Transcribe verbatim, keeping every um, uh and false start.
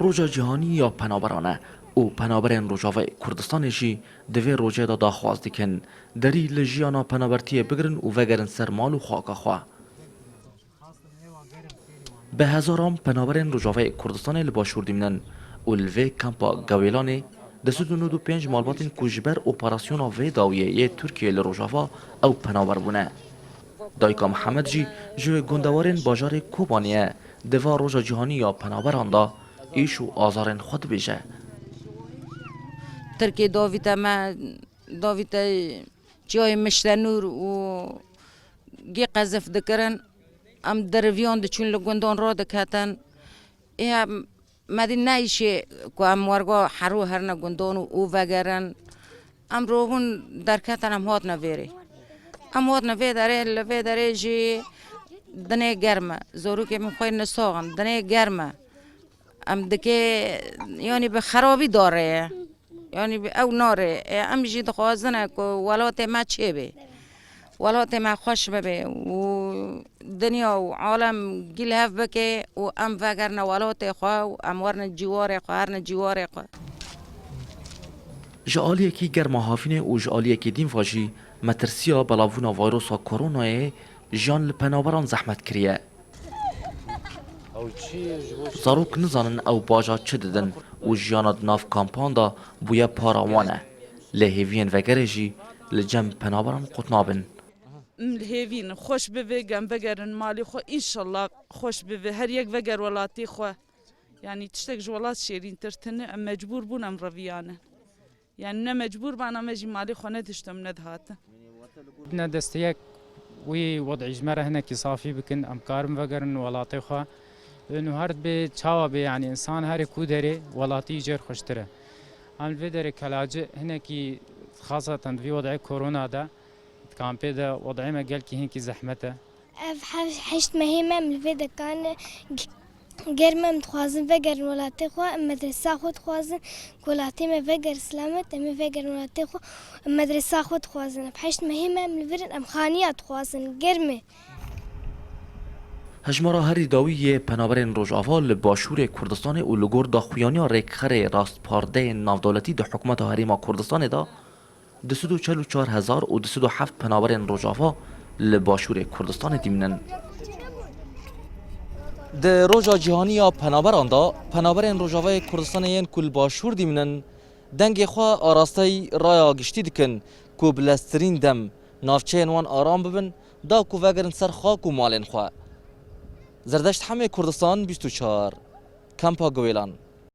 Roja Cîhanî ya Penaberan e û penaberên Rojavayê Kurdistanê jî di vê rojê de daxwaz dikin, derî li jiyana penabertiyê bigirin û vegerin ser mal û xaka xwe. Bi hezaran penaberên Rojavayê Kurdistanê li Başûr dimînin û li vê kampa Gewêlanê du sed û nod û pênc malbatên ku ji ber operasyona vê dawiyê yê Tirkiyeyê li Rojava ew penaber bûne. Dayika Mihemed jî ji gundewarên bajarê Kobanê ye. Di va Roja Cîhanî ya Penaberan de îş û azarên xwe dibêje. Tirkê davîte me, davîte çiyayê Miştenûr û gê qezif dikirin. Em deriviyan diçûn, li gundan radiketin. Ê em, me dî ne îşê ku em werga herû herine gundan û, û vegerin. Em robûn derketin, em hatine vêrê. Em hatine vê derê, li vê derê jî dinê germ e. Zorokê min xwê nisax in, dinê germ e. Em dikê, yanî bi xerabî darê ye. Yanî bi ew narê. E, em jî dixwazine ku welatê me çêbê. Welatê me xweş bibe û dinya û alem gî li hev bike û em vegerine welatê xwe û em werine cîwarê xwe, herine cîwarê xwe. Ji aliyekî germa havînê û ji aliyekî dîn ve jî metirsiya belavbûna vayrosa koronayê jiyan li penaberan zehmet kiriye. Zarok nizanin ew baja çi didin û jiyana di nav kampan de bûye para wan e. Lê hêviyên vegerê jî li cem penaberan qut nabin. Em li hêvî ne, xweş bibe, em vegerin malê xwe, înşallah xweş bibe, her yek veger welatê xwe. Yanî tiştek ji welat şêrîntir tune, em mecbûr bûn, em reviyane. Yanî ne mecbûr bana me jî malê xwe nediştim, nedihatin. Ne desteyek wî wed'î ji me re hinekî safî bikin, em karin vegerin welatê xwe. Û her dibê çawa bê, yanî însan herê ku derê welatî jêr xweştir e. Em li vê derê kelaci hinekî xaseten di vî wed'ê korona de, di kampê de wed'ê me gelkî hinekî zehmet e. Ev hev-, heşt mehê me em li vê dekan e. G-, germ em dixwazin vegerin welatê xwe, em medresa xwe dixwazin, ku welatê me veger silamet, em ê vegerin welatê xwe, em medresa xwe dixwazin. Ev heşt mehê me em li vir in, em xaniya dixwazin, germ e. Hejmara herî dawî yê penaberên Rojava li Başûrê Kurdistanê û li gor daxuyaniya rêkxerê rastpardeyên navdewletî di hikûmeta Herêma Kurdistanê de du sed û çel û çar hezar û du sed û heft penaberên Rojava li Başûrê Kurdistanê dimînin. Di Roja Cîhanî ya Penaberan de, penaberên Rojavayê Kurdistanê yên ku li Başûr dimînin, dengê xwe arasteyî raya giştî dikin ku bi leztirîn dem navçeyên wan aram bibin, da ku vegerin ser xak û malên xwe. Zerdeşt Hemê, Kurdistan bîst û çar, Kampa Guwêlan.